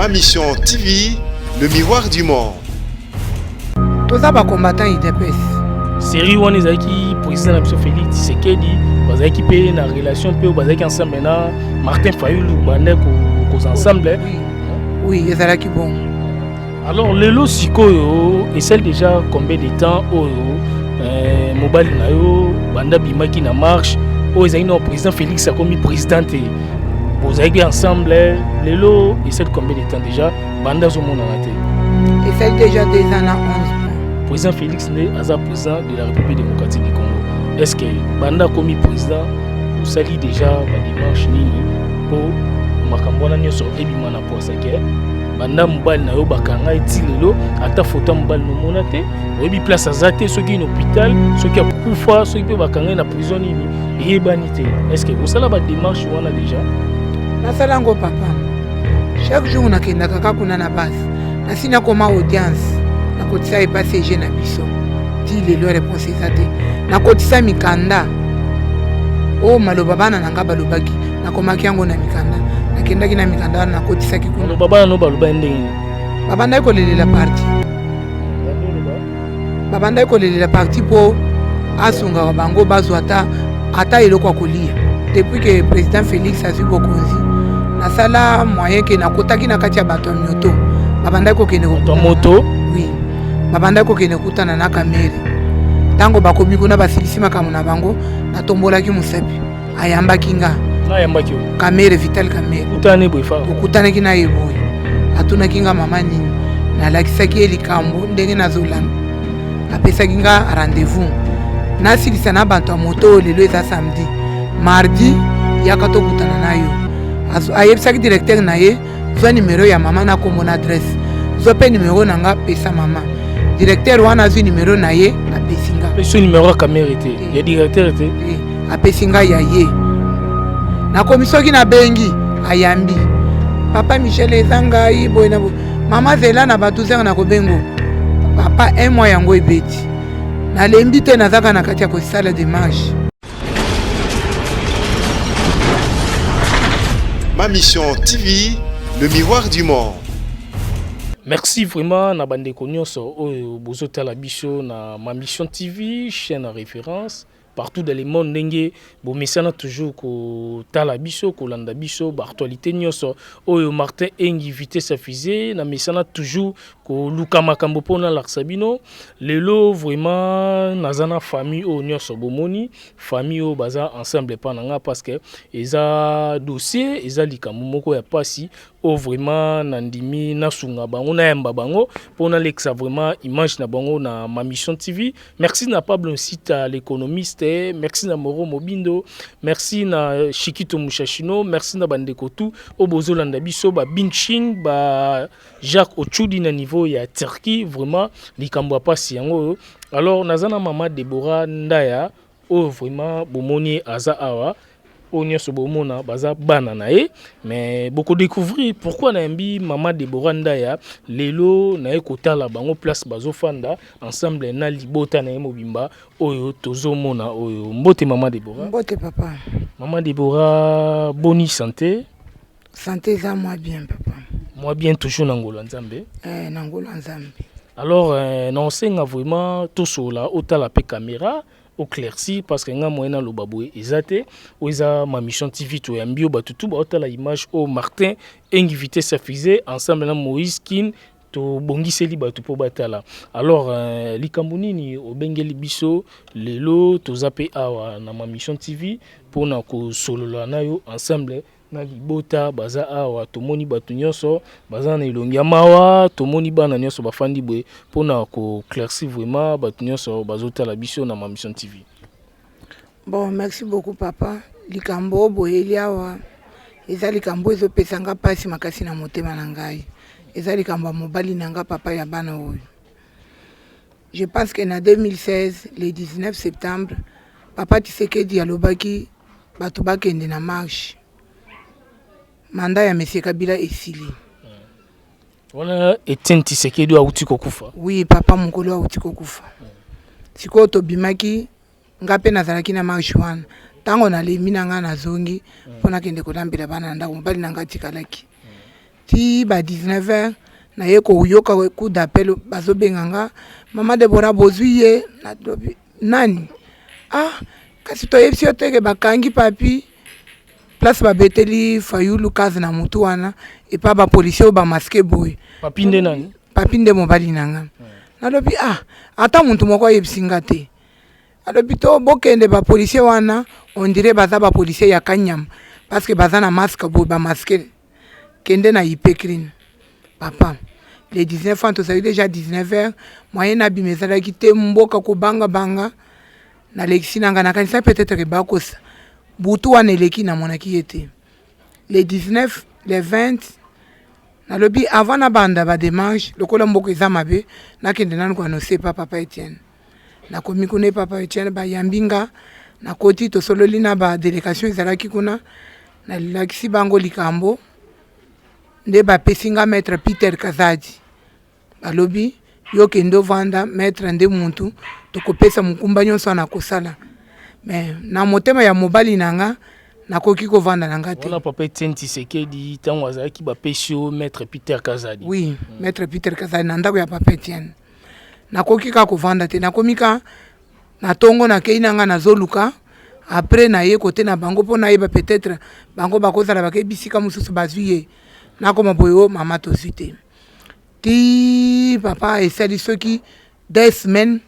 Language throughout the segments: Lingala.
Ma Mission TV, le miroir du monde. Toza ba combattant UDPS. Série wana ezalaki président na biso Félix Tshisekedi bazalaki mpe na relation mpe bazalaki ensemble na Martin Fayulu banda koza ensemble. Oui, oui ezalaki bon. Alors lelo sikoyo esali déjà combien de temps oyo euh, mobali na yo banda bimaki na marche oyo ezalaki na président Félix akomi président te bozalaki ensemble lelo esali combien de temps déjà banda azomonana te? Esali déjà 2 ans na 11 mois. Président Félix nde aza président de la République démocratique du Congo. Est ce que banda akomi président osali déjà badémarche nini mpo makambo wana nyonso ebima na poisa ke banda mobali na yo bakanga ye ti lelo ata foto ya mobali nomona te, oyebi place aza te, soki na hôpital, soki akufa, soki mpe bakanga ye na prison nini eyebani te. Est ce que osala badémarche wana déjà? Nasala yango papa, chaque jour nakendaka kaka kuna na base, nasi nakoma audience, nakotisa epa CG na biso, ti lelo réponse eza te. Nakotisa mikanda oyo maloba bana na nga balobaki, nakomaki yango na mikanda, nakendaki na mikanda wana, nakotisaki kuna. Maloba bana no baloba ndenge nini? Babandaki kolelela parti, babandaki kolelela parti mpo asungaka bango bazwa ata ata eloko ya kolia. Depuis que président Félix azwi bokonzi, nasala moyen ke nakotaki na kati ya bato ya mioto, babandaki kokende Bato ya moto? Oui, babandaki kokende kutana na Kamerhe. Ntango bakomi kuna, basilisi makambo na bango, natombolaki mosapi, ayambaki nga. Nayambaki yo? Kamerhe, Vital Kamerhe. Kutani boye fa? Tokutanaki na ye boye, atunaki nga mama nini, nalakisaki ye likambo ndenge nazolanda. Apesaki nga rendez-vous nasilisa na bato ya moto oyo. Lelo eza samedi, mardi yaka tokutana na yo. Ayebisaki directeur na ye: zwa numero ya mama na kombo na adresse, zwa mpe numero na nga, pesa mama. Directeur wana azwi numero na ye, apesi nga. Apesi numero ya Kamerhe te, ya directeur te? Te, apesi ngai ya ye. Nakomi, soki nabengi, ayambi: papa Michel, eza ngai boye na boye. Mama zela na bato zere na kobengo papa. Un mois yango ebeti, nalembi te, nazaka na kati ya kosala démarche. Ma Mission TV, le miroir du monde. Merci vraiment na bandeko nyonso oyo bozotala biso na Ma Mission TV, chaîne à référence partout dans le monde. Ndenge bomesana toujours kotala biso, kolanda biso, baactualité nyonso oyo Martin Engi vitesse ya fusée na mesana toujours koluka makambo mpo nalakisa bino. Lelo vraiment naza na famille oyo nyonso bomoni, famille oyo baza ensemble epa na nga, parce que eza dossier, eza likambo moko ya pasi oyo vraiment nandimi nasunga bango, nayamba bango mpo nalekisa vraiment image na bango na Ma Mission TV. Merci na Pablo Nsita l'économiste, merci na Moro Mobindo, merci na Shikito Mushashino, merci na bandeko tu oyo bozolanda biso, ba Bingshing, ba Jacques Ochudi na niveau ya Turquie. Vraiment likambo ya pasi yango oyo. Alors naza na mama Deborah Ndaya oyo vraiment bomoni aza awa, oyo nyonso bomona baza bana na ye, mais bokodécouvrir pourquoi nayambi mama Deborah Ndaya lelo. Naye kotala bango place bazofanda ensemble na libota na ye mobimba oyo tozomona oyo. Mbote mama Deborah. Mbote papa. Mama Deborah, boni santé? Santé eza mwa bien papa. Mwa bien toujours na ngolo ya Nzambe. Eh, na ngolo ya Nzambe. Alors na osenga vraiment tosola, otala mpe caméra, oclairci, parce que nga moyen naloba boye eza te. Oyo eza Ma Mission TV, toyambi yo, bato tu baotala image oyo. Martin Engi vitesse ya fusée ensemble na Moïse Kin, tobongiseli bato mpo batala. Alors likambo nini obengeli biso lelo? Toza mpe awa na Ma Mission TV mpona kosolola na yo ensemble na libota baza awa. Tomoni bato nyonso baza na elongi ya mawa, tomoni bana nyonso bafandi boye mpona koclaircir vraiment bato nyonso bazotala biso na Ma Mission TV. Bon, merci beaucoup papa. Likambo oyo boyeli awa eza likambo ezopesa nga mpasi makasi na motema na ngai. Eza likambo ya mobali na nga, papa ya bana oyo. Je pense que na 2016, le 19 septembre, papa Tshisekedi alobaki bato bakende na marche, mandat ya monsieur Kabila esili. Wana Etienne Tshisekedi auti kokufa? Oui papa, mokolo auti kokufa. Sikoyo tobimaki, nga mpe nazalaki na marche wana. Ntango nalembi na ngai, nazongi mpo nakende kolambela bana na ndako. Mobali na ngai atikalaki. Ti ba 19 heures, naye koyoka coup d'appel, bazobenga nga: "Mama Debora, bozwi ye?" Nalobi: "Nani?" "Ah, kasi toyebisi yo teke bakangi Papi, place babeteli Fayulu kaze na motu wana, epa bapolicier oyo bamasqués boye." Papi nde nani? Papi nde mobali na nga. Nalobi: "Ah, ata motu moko ayebisi nga te." Alobi: "To bokende, bapolicier wana, on dirait baza bapolicier ya Kanyama, parce que baza na masque boye, bamasqués. Kende na Ipecrine." Papa, le 19 ans, tozali déjà 19 heures, moyen nabima ezalaki te, mboka kobangabanga. Nalekisi na ngai, nakanisa peut-être ke bakosa. Butu wana eleki, namonaki ye te. Le 19, le 20, nalobi avant nabanda badémarche, lokola mboka eza mabe, nakende nanu koannoncer pa papa Etienne. Nakomi kuna, ye papa Etienne bayambi nga. Nakoti, tosololi na badélégation ezalaki kuna, nalakisi bango likambo. Nde bapesi nga maître Peter Kazadi. Balobi: "Yo kende ovanda, maître nde muntu tokopesa mokumba nyonso wana kosala." Mais na motema ya mobali na nga, nakoki kovanda na nga te. Wana papa Etienne Tshisekedi, ntango azalaki, bapesi yo maître Peter Kazadi? Oui, maître Peter Kazadi na ndako ya papa Etienne. Nakoki kaka kovanda te. Nakomi ka na ntongo, nakei na nga, nazoluka. Après naye kote na bango mpo nayeba, peut-être bango bakozala bakei bisika mosusu, bazwi ye. Nakoma boye: "O mama, tozwi te." Ti papa, esali soki 2 semaines,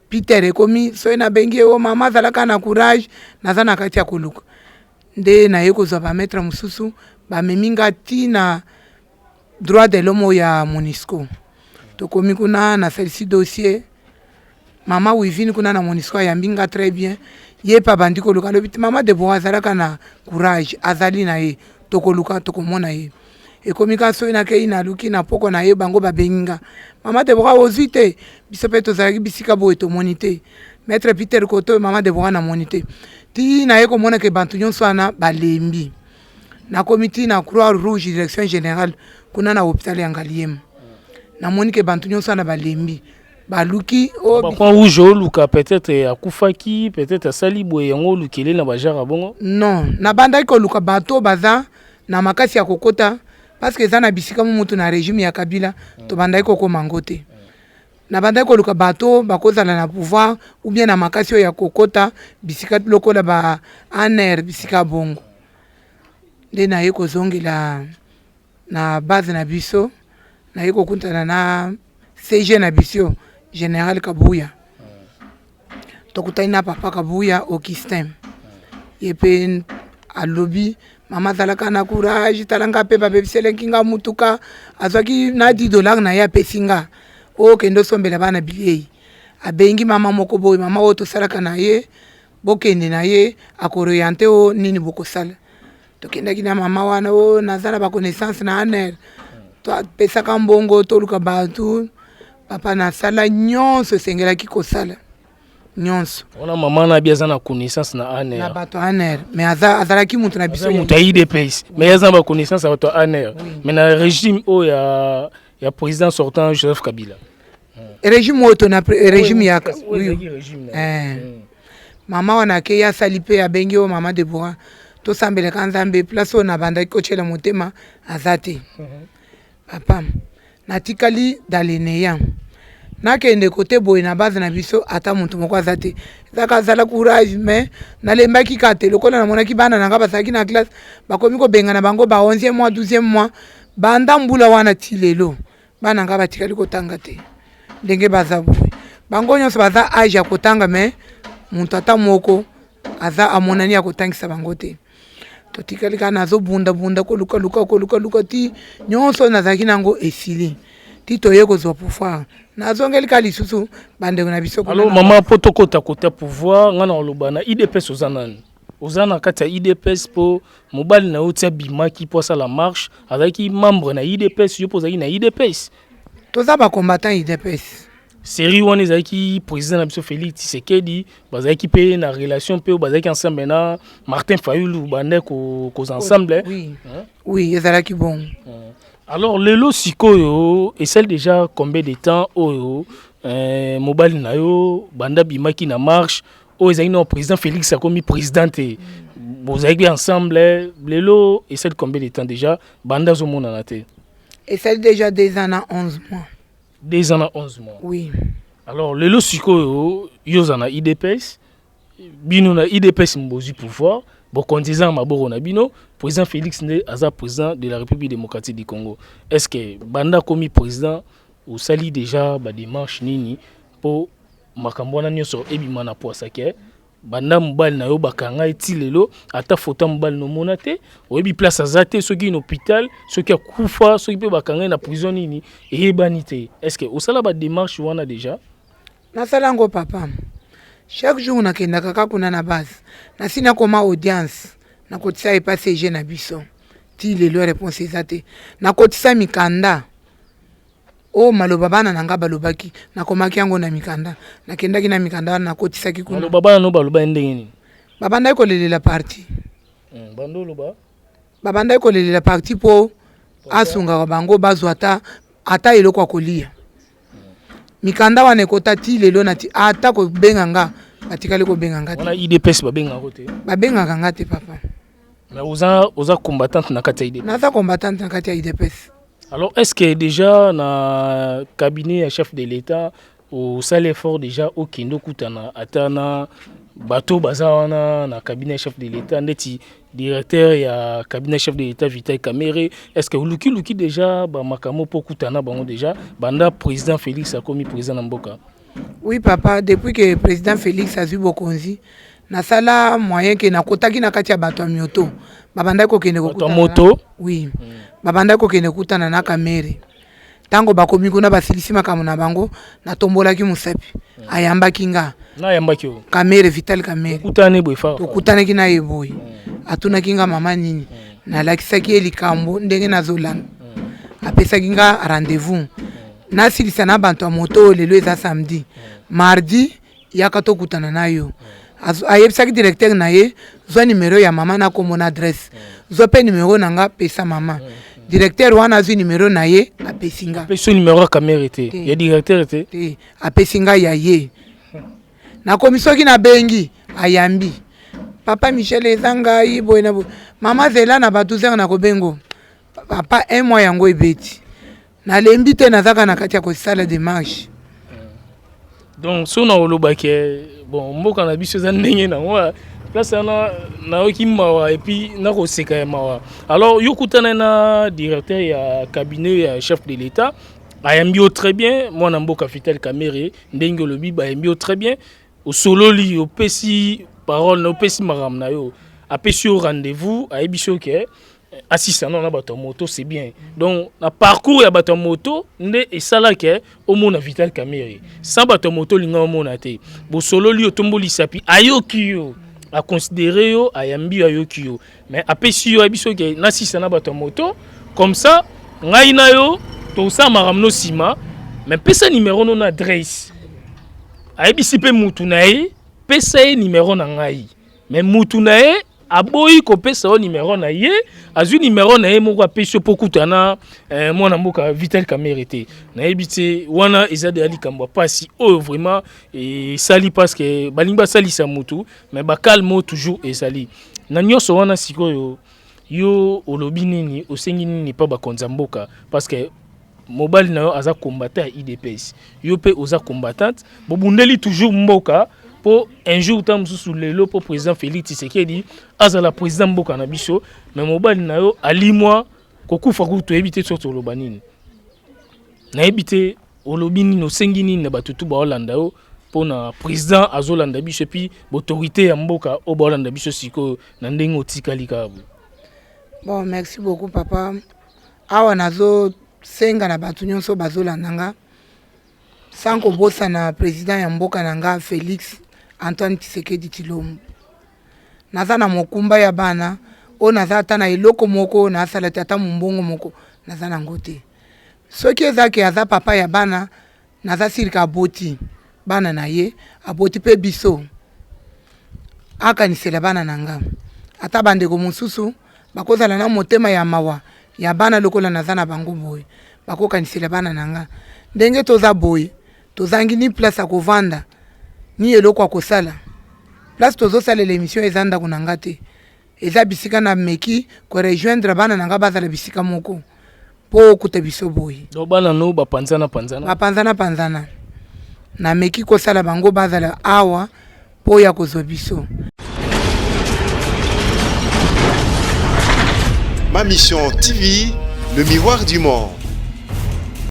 Peter ekomi soki nabengi ye: "O mama, azalaka na courage, naza na kati ya koluka." Nde naye kozwa bamaître mosusu, bamemi nga ti na droit de l'homme oyo ya MONUSCO. Tokomi kuna, nasalisi dossier. Mama Wivine kuna na MONUSCO ayambi nga très bien. Ye mpe abandi koluka. Alobi te: "Mama Debora azalaka na courage, azali na ye, tokoluka, tokomona ye." Ekomi ka soki nakei, naluki na poko na ye, bango babengi nga: "Mama Debora, ozwi te? Biso mpe tozalaki bisika boye, tomoni te. Maître Peter koto, mama Debora namoni te." Ti naye komona ke bantu nyonso wana balembi. Nakomi ti na Croix Rouge, direction générale kuna na hôpital ya Ngaliema. Namoni ke bantu nyonso wana balembi, baluki. Croix Rouge, oluka peut-être akufaki, peut-être asali boye, yango olukele na bajare bongo? Non, nabandaki koluka bato baza na makasi ya kokota, parce que eza na bisika mo mutu na régime ya Kabila, tobandaki kokóma ngo te. Nabandaki koluka bato bakozala na pouvoir ou bien na makasi oyo ya kokota bisika lokola ba ANR, bisika bongo. Nde naye kozongela na base na biso, naye kokutana na SG na biso, général Kabuya. Tokutani na papa Kabuya Augustin. Ye mpe alobi: "Mama azalaka na courage, tala nga mpe babebiselaki nga mutuka, azwaki na 10 dollar na ye, apesi nga: oyo okende osombela bana bilei. Abengi mama moko boye, mama oyo tosalaka na ye, bokende na ye, akoorienter o nini bokosala." Tokendaki na mama wana oyo naza na baconnaissance na ANR, apesaka mbongo, toluka bato. Papa, nasala nyonso esengelaki kosala, nyonso. Wana mama na bi aza na connaissance na ANR? Na bato ANR, mais aza, azalaki moto na biso. Moto ya UDPS, mais aza na baconnaissance ya bato ya ANR, mais na régime oyo ya président sortant Joseph Kabila? Régime oyo tona, régime ya, oui. Mama wana akei, asali mpe, abengi oyo: "Mama Debora, tosambelaka Nzambe, place oyo nabandaki kotiela motema aza te." Papa, natikali dans le néant. Nakende kote boye na base na biso, ata moto moko aza te. Ezaka azala courage, mais nalembaki ka te. Lokola namonaki bana na nga bazalaki na classe, bakomi kobengana bango ba 11e mois, 12e mois. Banda mbula wana ti lelo, bana nga batikali kotanga te. Ndenge baza boye, bango nyonso baza âge ya kotanga, mais moto ata moko aza amonani ya kotangisa bango te. Totikali kaka, nazobundabunda, kolukaluka, kolukaluka, ti nyonso nazalaki nango esili, ti toye kozwa pouvoir, nazongeli ka lisusu bandeko na biso. Alors mama, mpo tokota kota pouvoir, nga na koloba na UDPS, oza nani? Oza na kati ya UDPS? Mpo mobali na yo ti abimaki mpo asala marche, azalaki membre na UDPS. Yo mpo ozalaki na UDPS? Toza bacombattant UDPS. Série wana ezalaki président na biso Félix Tshisekedi, bazalaki mpe na relation mpe bazalaki ensemble na Martin Fayulu, bande koza ensemble. Oui, oui, ezalaki bon. Alors lelo sikoyo, esali déjà combien de temps oyo mobali na yo banda bimaki na marche oyo ezalaki na président Félix akomi président te? Bozalaki ensemble, lelo esali combien de temps déjà banda azomonana te? Esali déjà 2 ans na 11 mois. 2 ans na 11 mois? Oui. Alors lelo sikoyo, yo oza na UDPS, bino na UDPS bozwi pouvoir, bokonzi eza na maboko na bino. Président Félix nde aza président de la République démocratique du Congo. Est ce que banda akomi président, osali déjà badémarche nini mpo makambo wana nyonso ebima na poisa ke banda mobali na yo bakanga ye ti lelo, ata foto ya mobali nomona te, oyebi place aza te, soki na hôpital, soki akufa, soki mpe bakanga ye na prison nini, eyebani te? Est ce que osala badémarche wana déjà? Nasala yango, papa. Chaque jour nakendaka kaka kuna na base, nasi nakoma audience, nakotisa epa SG na biso. Ti lelo réponse eza te. Nakotisa mikanda oyo maloba bana na nga balobaki, nakomaki yango na mikanda, nakendaki na mikanda wana, nakotisaki kuna. Maloba bana no baloba ye ndenge nini? Babandaki kolelela parti. Bando oloba. Babandaki kolelela parti mpo asungaka bango bazwa ata eloko ya kolia. Mikanda wana ekota ti lelo na ti ata kobenga nga, batikali kobenga nga te. Wana UDPS babengaka te? Babengaka nga te, papa. Mais oza combattante na kati ya UDPS? Naza combattante na kati ya UDPS. Alors, est ce que déjà na cabinet ya chef de l'État osali effort déjà, okende okutana ata na bato baza wana na cabinet chef de l'État, ndeti directeur ya cabinet chef de l'État Vital Kamerhe? Est ce que olukiluki déjà bamakambo mpo okutana bango déjà banda président Félix akomi président na mboka? Oui papa, depuis que président Félix azwi bokonzi, nasala moyen ke nakotaki na kati ya bato ya mioto, babandaki kokende. Bato ya moto? Oui, babandaki kokende kokutana na Kamerhe. Ntango bakomi kuna, basilisi makambo na bango, natombolaki mosapi, ayambaki nga. Nayambaki yo? Kamerhe, Vital Kamerhe. Okutani boye fa? Tokutanaki na ye boye. Atunaki nga: "Mama, nini?" Nalakisaki ye likambo ndenge nazolanda. Apesaki nga rendez-vous, nasilisa na bato ya moto oyo. Lelo eza samedi, mardi yaka tokutana na yo. Ayebisaki directeur na ye: "Zwa nimero ya mama na kombo na adresse, zwa mpe nimero na nga, pesa mama." Directeur wana azwi nimero na ye, apesi nga. Apesi yo nimero ya Kamerhe te? Ya directeur te? Te, apesi ngai ya ye. Nakomi, soki nabengi, ayambi: "Papa Michel, eza ngai boye na boye." "Mama, zela na ba 12 heures nakobengo." Papa, un mois yango ebeti, nalembi te, nazaka na kati ya kosala démarche. Donc so na olobaki, bon, mboka na biso eza ndenge nango, place wana nayoki mawa et puis nakoseka ya mawa. Alors yo kutana na directeur ya cabinet ya chef de l'État, ayambi yo très bien, mwana mboka Vital Kamerhe, ndenge olobi, bayambi yo très bien, osololi, opesi parole na, opesi makambo na yo, apesi yo rendez-vous, ayebisi yo ke assistant na bato ya moto. C'est bien. Donc na parcours ya bato ya moto nde esalaki omona Vital Kamerhe. Sans bato ya moto, olinga omona te. Bosololi, otomboli lisapi, ayoki yo, aconsidérer yo, ayambi yo, ayoki yo, mais apesi yo, ayebi soki nasisa na bato ya moto, comme ça ngai na yo tosala makambo no nsima, mais pesa nimero no na adresse. Ayebisi mpe mutu na ye: "Pesa ye nimero na ngai." Mais mutu na ye aboyi kopesa yo nimero na ye, azwi nimero na ye moko, apesi yo mpo kutana mwana mboka Vital Kamerhe te. Nayebi te, wana eza deya likambo ya mpasi oyo vraiment esali, parce que balingi basalisa mutu, mais bacalme oyo toujours ezali na nyonso wana. Sikoyo yo olobi nini, osengi nini mpa bakonzi ya mboka? Parce que mobali na yo aza combattant ya UDPS, yo mpe oza combattante, bobundeli toujours mboka mpo un jour ta mosusu lelo mpo président Félix Tshisekedi azala président mboka na biso. Mais mobali na yo alimwa, kokufa kutu toyebi te soki toloba nini. Nayebi te, olobi nini, osengi nini na bato tu baolanda yo mpona président azolanda biso, et puis baautorité ya mboka oyo baolanda biso sikoyo na ndenge otikali kaka boye? Bon, merci beaucoup papa. Awa nazosenga na bato nyonso bazolanda nga, sans kobosana président ya mboka na nga Félix Antoine Tshisekedi Tshilombo. Naza na mokumba ya bana oyo, naza ata na eloko moko nasala te, ata mombongo moko naza nango te. Soki ezaki aza papa ya bana, naza sirika aboti bana na ye, aboti mpe biso, akanisela bana na nga. Ata bandeko mosusu bakozala na motema ya mawa ya bana lokola naza na bango boye, bakokanisela bana na nga ndenge toza boye. Tozangi ni place ya kovanda, ni eloko ya kosala. Place tozosalela émission eza ndako na nga te. Eza bisika na meki ko rejoindre bana na nga bazala bisika moko mpo okuta biso boye. Donc bana no bapanzana panzana? Bapanzana panzana, nameki kosala bango bazala awa mpo ya kozwa biso. Ma Mission TV, le miroir du monde.